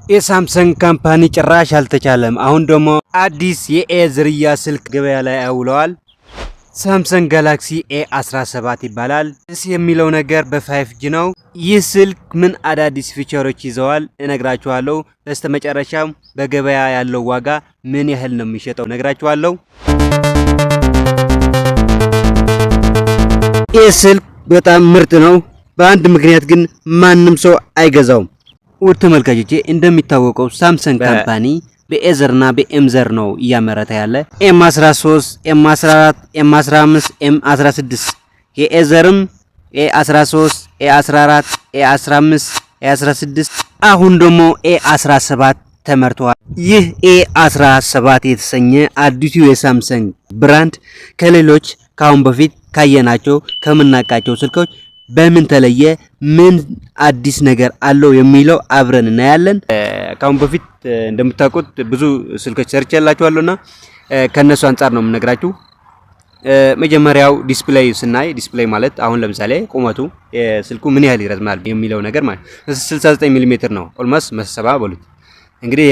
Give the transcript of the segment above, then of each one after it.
የሳምሰንግ company ጭራሽ አልተቻለም። አሁን ደግሞ አዲስ የ A ዝርያ ስልክ ገበያ ላይ አውለዋል። ሳምሰንግ ጋላክሲ A 17 ይባላል። ደስ የሚለው ነገር በ 5G ነው። ይህ ስልክ ምን አዳዲስ feature ኦች ይዘዋል እነግራችኋለሁ። በስተመጨረሻም በገበያ ያለው ዋጋ ምን ያህል ነው የሚሸጠው እነግራችኋለሁ። ይህ ስልክ በጣም ምርጥ ነው። በአንድ ምክንያት ግን ማንም ሰው አይገዛውም። ውድ ተመልካቾቼ፣ እንደሚታወቀው ሳምሰንግ company በ A ዘር እና በ M ዘር ነው እያመረተ ያለ። M 13፣ M 14፣ M 15፣ M 16፣ የ A ዘርም A 13፣ A 14፣ A 15፣ A 16፣ አሁን ደግሞ A 17 ተመርተዋል። ይህ A 17 የተሰኘ አዲሱ የሳምሰንግ brand ከሌሎች ከአሁን በፊት ካየናቸው ከምናውቃቸው ስልኮች በምን ተለየ? ምን አዲስ ነገር አለው የሚለው አብረን እናያለን። ከአሁን በፊት እንደምታውቁት ብዙ ስልኮች ሰርቼላችኋለሁና ከነሱ አንጻር ነው የምነግራችሁ። መጀመሪያው display ስናይ፣ display ማለት አሁን ለምሳሌ ቁመቱ ስልኩ ምን ያህል ይረዝማል የሚለው ነገር ማለት 69 ሚሊ ሜትር ነው። Almost 170 በሉት እንግዲህ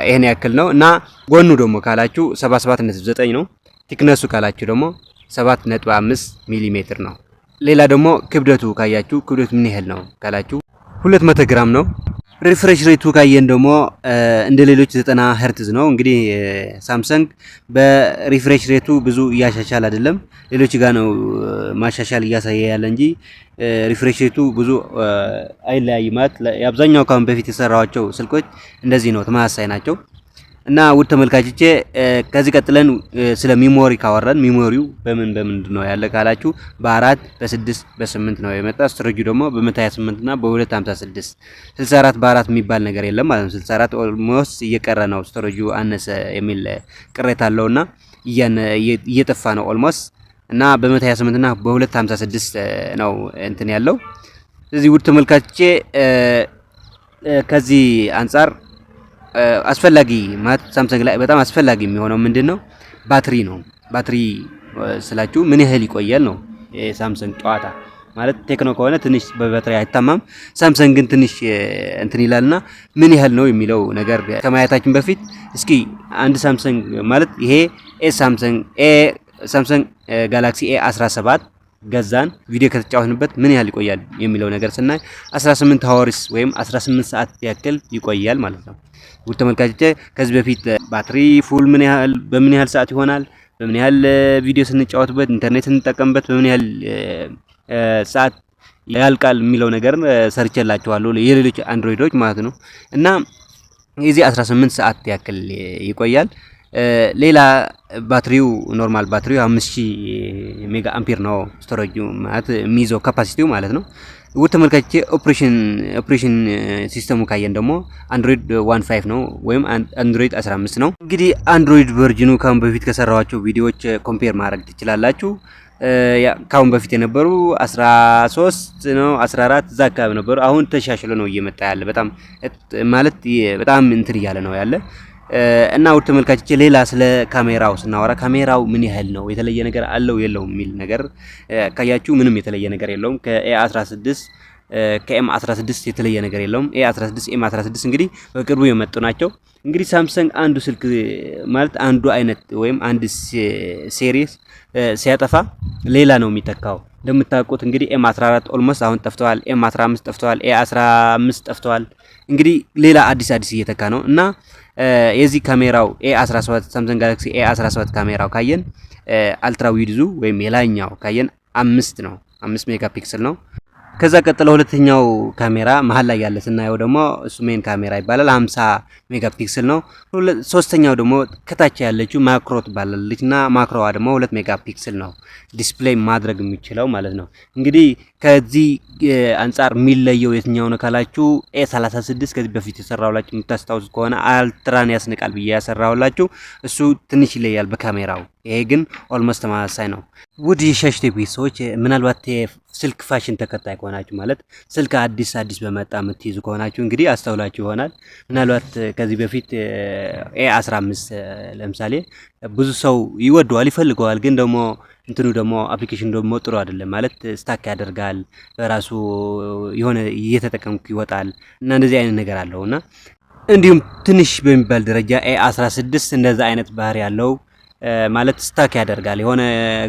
ይሄን ያክል ነው። እና ጎኑ ደግሞ ካላችሁ 77.9 ነው። Thickness ኡ ካላችሁ ደግሞ 7.5 ሚሊ ሜትር ነው። ሌላ ደግሞ ክብደቱ ካያችሁ፣ ክብደቱ ምን ያህል ነው ካላችሁ 200 ግራም ነው። Refresh rate ኡ ካየን ደግሞ እንደ ሌሎች 90 ሄርትዝ ነው። እንግዲህ ሳምሰንግ በ refresh rate ኡ ብዙ እያሻሻል አይደለም። ሌሎች ጋር ነው ማሻሻል እያሳየ ያለ እንጂ refresh rate ኡ ብዙ አይለያይም። ማለት የአብዛኛው ካሁን በፊት የሰራኋቸው ስልኮች እንደዚህ ነው፣ ተመሳሳይ ናቸው። እና ውድ ተመልካቾቼ፣ ከዚህ ቀጥለን ስለ memory ካወራን memory ው በምን በምንድን ነው ያለ ካላችሁ በአራት፣ በስድስት፣ በስምንት ነው የመጣ። Storage ኡ ደግሞ በ128 እና በ256፣ 64 በአራት የሚባል ነገር የለም ማለት ነው። 64 almost እየቀረ ነው፣ storage ኡ አነሰ የሚል ቅሬታ አለውና እየጠፋ ነው almost። እና በ128 እና በ256 ነው እንትን ያለው። ስለዚህ ውድ ተመልካቾቼ፣ ከዚህ አንጻር አስፈላጊ ማለት ሳምሰንግ ላይ በጣም አስፈላጊ የሚሆነው ምንድን ነው? ባትሪ ነው። ባትሪ ስላችሁ ምን ያህል ይቆያል ነው የሳምሰንግ ጨዋታ። ማለት ቴክኖ ከሆነ ትንሽ በባትሪ አይታማም። ሳምሰንግ ግን ትንሽ እንትን ይላልና ምን ያህል ነው የሚለው ነገር ከማየታችን በፊት እስኪ አንድ ሳምሰንግ ማለት ይሄ A ሳምሰንግ A ሳምሰንግ ጋላክሲ A 17 ገዛን፣ ቪዲዮ ከተጫወትንበት ምን ያህል ይቆያል የሚለው ነገር ስናይ 18 hours ወይም 18 ሰዓት ያክል ይቆያል ማለት ነው። ውድ ተመልካቾቼ፣ ከዚህ በፊት ባትሪ full ምን ያህል በምን ያህል ሰዓት ይሆናል፣ በምን ያህል ቪዲዮ ስንጫወትበት፣ ኢንተርኔት ስንጠቀምበት በምን ያህል ሰዓት ያልቃል የሚለው ነገር ሰርቼላችኋለሁ፣ የሌሎች አንድሮይዶች ማለት ነው። እና የዚህ 18 ሰዓት ያክል ይቆያል። ሌላ ባትሪው normal ባትሪው 5000 mega ampere ነው፣ storage ኡ ማለት የሚይዘው capacity ው ማለት ነው። ውድ ተመልካቾቼ፣ operation system ኡ ካየን ደግሞ አንድሮይድ 15 ነው ወይም አንድሮይድ 15 ነው። እንግዲህ አንድሮይድ version ኑ ካሁን በፊት ከሰራኋቸው ቪዲዮዎች compare ማድረግ ትችላላችሁ። ካሁን በፊት የነበሩ 13 ነው፣ 14 እዛ አካባቢ ነበሩ። አሁን ተሻሽሎ ነው እየመጣ ያለ፣ በጣም ማለት በጣም እንትን እያለ ነው ያለ። እና ውድ ተመልካቾቼ፣ ሌላ ስለ ካሜራው ስናወራ ካሜራው ምን ያህል ነው፣ የተለየ ነገር አለው የለውም የሚል ነገር ካያችሁ ምንም የተለየ ነገር የለውም። ከ A 16፣ ከ M 16 የተለየ ነገር የለውም። A 16፣ M 16 እንግዲህ በቅርቡ የመጡ ናቸው። እንግዲህ ሳምሰንግ አንዱ ስልክ ማለት አንዱ አይነት ወይም አንድ series ሲያጠፋ ሌላ ነው የሚተካው። እንደምታውቁት እንግዲህ M 14 almost አሁን ጠፍተዋል። M 15 ጠፍተዋል። A 15 ጠፍተዋል። እንግዲህ ሌላ አዲስ አዲስ እየተካ ነው። እና የዚህ ካሜራው A 17፣ ሳምሰንግ ጋላክሲ A 17 ካሜራው ካየን ultra width ኡ ወይም የላይኛው ካየን 5 ነው፣ 5 megapixel ነው። ከዛ ቀጥሎ ሁለተኛው ካሜራ መሀል ላይ ያለ ስናየው ደግሞ እሱ main camera ይባላል፣ 50 megapixel ነው። ሶስተኛው ደግሞ ከታች ያለችው macro ትባላለች እና macro ዋ ደግሞ 2 megapixel ነው display ማድረግ የሚችለው ማለት ነው። እንግዲህ ከዚህ አንጻር የሚለየው የትኛው ነው ካላችሁ A 36 ከዚህ በፊት የሰራሁላችሁ የምታስታውሱት ከሆነ ultra ን ያስንቃል ብዬ ያሰራሁላችሁ እሱ ትንሽ ይለያል በካሜራው። ይሄ ግን almost ተመሳሳይ ነው። ውድ የሻሽ ቤተሰቦች፣ ምናልባት ስልክ ፋሽን ተከታይ ከሆናችሁ፣ ማለት ስልክ አዲስ አዲስ በመጣ የምትይዙ ከሆናችሁ እንግዲህ አስተውላችሁ ይሆናል። ምናልባት ከዚህ በፊት A 15 ለምሳሌ ብዙ ሰው ይወደዋል፣ ይፈልገዋል። ግን ደግሞ እንትኑ ደግሞ application ደግሞ ጥሩ አይደለም፣ ማለት stuck ያደርጋል፣ በራሱ የሆነ እየተጠቀምኩ ይወጣል እና እንደዚህ አይነት ነገር አለው። እና እንዲሁም ትንሽ በሚባል ደረጃ A16 እንደዛ አይነት ባህሪ ያለው፣ ማለት stuck ያደርጋል። የሆነ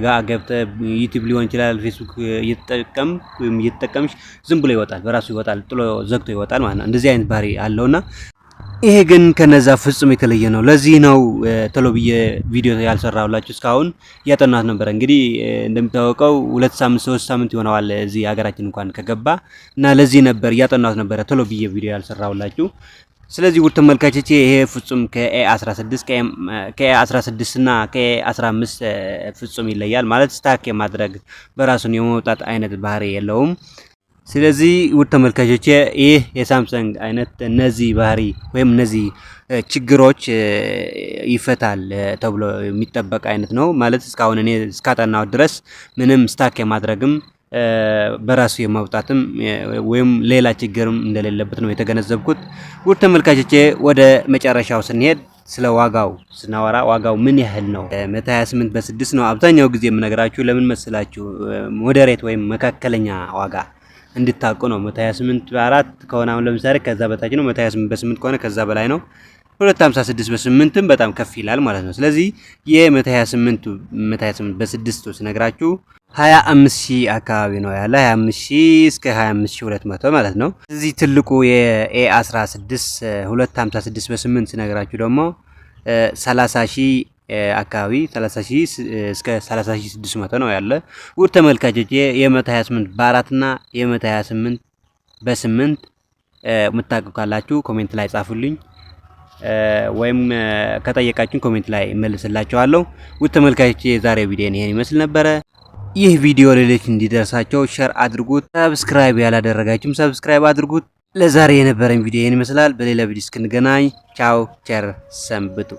ጋ ገብተህ YouTube ሊሆን ይችላል፣ ፌስቡክ እየተጠቀም ወይም እየተጠቀምሽ ዝም ብሎ ይወጣል፣ በራሱ ይወጣል፣ ጥሎ ዘግቶ ይወጣል ማለት ነው። እንደዚህ አይነት ባህሪ አለውና ይሄ ግን ከነዛ ፍጹም የተለየ ነው። ለዚህ ነው ቶሎ ብዬ ቪዲዮ ያልሰራሁላችሁ፣ እስካሁን እያጠናሁት ነበረ። እንግዲህ እንደሚታወቀው 2 ሳምንት 3 ሳምንት ይሆነዋል እዚህ ሀገራችን እንኳን ከገባ እና ለዚህ ነበር እያጠናሁት ነበረ ቶሎ ብዬ ቪዲዮ ያልሰራሁላችሁ። ስለዚህ ውድ ተመልካቾቼ፣ ይሄ ፍጹም ከ A16፣ ከ A16 እና ከ A15 ፍጹም ይለያል። ማለት stuck የማድረግ፣ በራሱን የመውጣት አይነት ባህሪ የለውም። ስለዚህ ውድ ተመልካቾቼ፣ ይህ የሳምሰንግ አይነት እነዚህ ባህሪ ወይም እነዚህ ችግሮች ይፈታል ተብሎ የሚጠበቅ አይነት ነው። ማለት እስካሁን እኔ እስካጠናሁት ድረስ ምንም stuck የማድረግም፣ በራሱ የመውጣትም ወይም ሌላ ችግርም እንደሌለበት ነው የተገነዘብኩት። ውድ ተመልካቾቼ፣ ወደ መጨረሻው ስንሄድ ስለ ዋጋው ስናወራ ዋጋው ምን ያህል ነው? 128 በ6 ነው አብዛኛው ጊዜ የምነግራችሁ። ለምን መስላችሁ? Moderate ወይም መካከለኛ ዋጋ እንድታውቁ ነው። 128 በ4 ከሆነ አሁን ለምሳሌ ከዛ በታች ነው። 128 በ8 ከሆነ ከዛ በላይ ነው። 256 በ8ም በጣም ከፍ ይላል ማለት ነው። ስለዚህ የ128 128 በ6 ስነግራችሁ 25 ሺህ አካባቢ ነው ያለ፣ 25 ሺህ እስከ 25,200 ማለት ነው። እዚህ ትልቁ የ A16 256 በ8 ስነግራችሁ ደግሞ 30 ሺህ አካባቢ፣ 30 ሺህ እስከ 30,600 ነው ያለ። ውድ ተመልካቾች፣ የ128 በ4 እና የ128 በ8 የምታውቁ ካላችሁ comment ላይ ጻፉልኝ ወይም ከጠየቃችሁን comment ላይ እመልስላችኋለሁ። ውድ ተመልካቾች፣ የዛሬው ቪዲዮ ይሄን ይመስል ነበረ። ይህ ቪዲዮ ሌሎች እንዲደርሳቸው share አድርጉት። Subscribe ያላደረጋችሁም subscribe አድርጉት። ለዛሬ የነበረን ቪዲዮ ይህን ይመስላል። በሌላ ቪዲዮ እስክንገናኝ ቻው፣ ቸር ሰንብቱ።